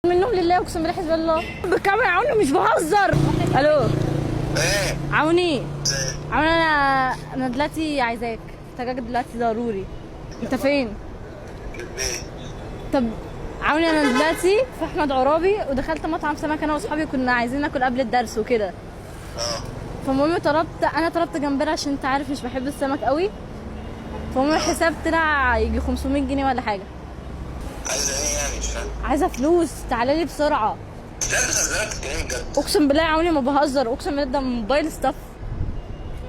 منهم لله، اقسم بالله، حسب الله بالكعبة يا عوني، مش بهزر. الو. ايه؟ عوني، عوني، انا دلوقتي عايزاك، محتاجاك دلوقتي ضروري. انت فين؟ ليه؟ طب عوني، انا دلوقتي في احمد عرابي ودخلت مطعم سمك انا واصحابي، كنا عايزين ناكل قبل الدرس وكده. فالمهم طلبت جمبري عشان انت عارف مش بحب السمك قوي. فالمهم الحساب طلع يجي 500 جنيه ولا حاجه. عايزه ايه يعني؟ مش فاهم. عايزه فلوس، تعالى لي بسرعه. لا بتهزري، بتتكلمي بجد؟ اقسم بالله يا عوني ما بهزر، اقسم بالله ده موبايل staff.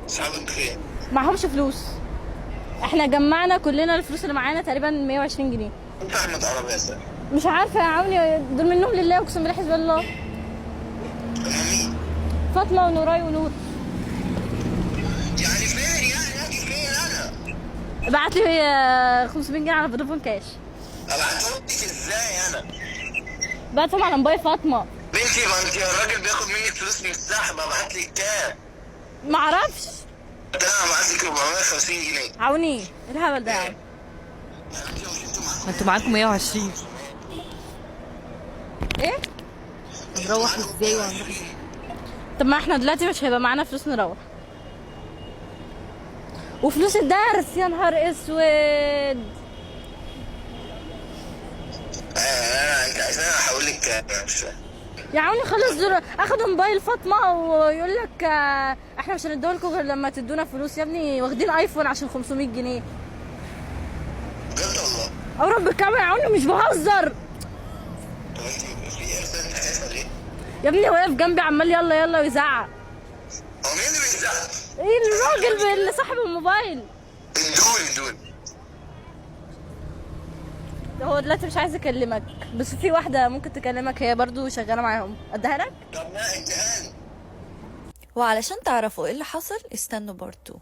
اصحابك فين؟ معهمش فلوس. احنا جمعنا كلنا الفلوس اللي معانا تقريبا 120 جنيه. انت احمد عرابي يا سلام. مش عارفه يا عوني، دول منهم لله، اقسم بالله حسب الله. هما مين؟ فاطمة ونوراي ونور. يعني فين يعني؟ اجي فين انا؟ ابعت لي 500 جنيه على فودافون كاش. ابعتهم لك ازاي انا؟ بعتهم على موبايل فاطمه. بنتي، ما انت الراجل بياخد منك فلوس من السحب، ابعت لك كام؟ معرفش. ده انا ابعت لك 450 جنيه. عوني، إيه الهبل ده يا عوني؟ ما انتوا معاكم 120. ايه؟ هنروح ازاي وهنروح ازاي؟ طب ما احنا دلوقتي مش هيبقى معانا فلوس نروح، وفلوس الدرس، يا نهار اسود. انا انت عايزاني احول لك كام؟ مش فاهم. يا عوني خلص، دول اخدوا موبايل فاطمة ويقول لك احنا مش هنديهولكوا غير لما تدونا فلوس. يا ابني واخدين ايفون عشان 500 جنيه. بجد والله؟ او رب الكعبة يا عوني مش بهزر. طب انت في ايه اصلا؟ انت خايفة ليه؟ يا ابني واقف جنبي عمال يلا يلا ويزعق. هو مين اللي بيزعق؟ ايه الراجل اللي صاحب الموبايل. ادوني ادوني. هو دلوقتي مش عايز يكلمك، بس في واحدة ممكن تكلمك، هي برضو شغالة معاهم، اديها لك. طب ما اديها لي. وعلشان تعرفوا ايه اللي حصل استنوا part 2.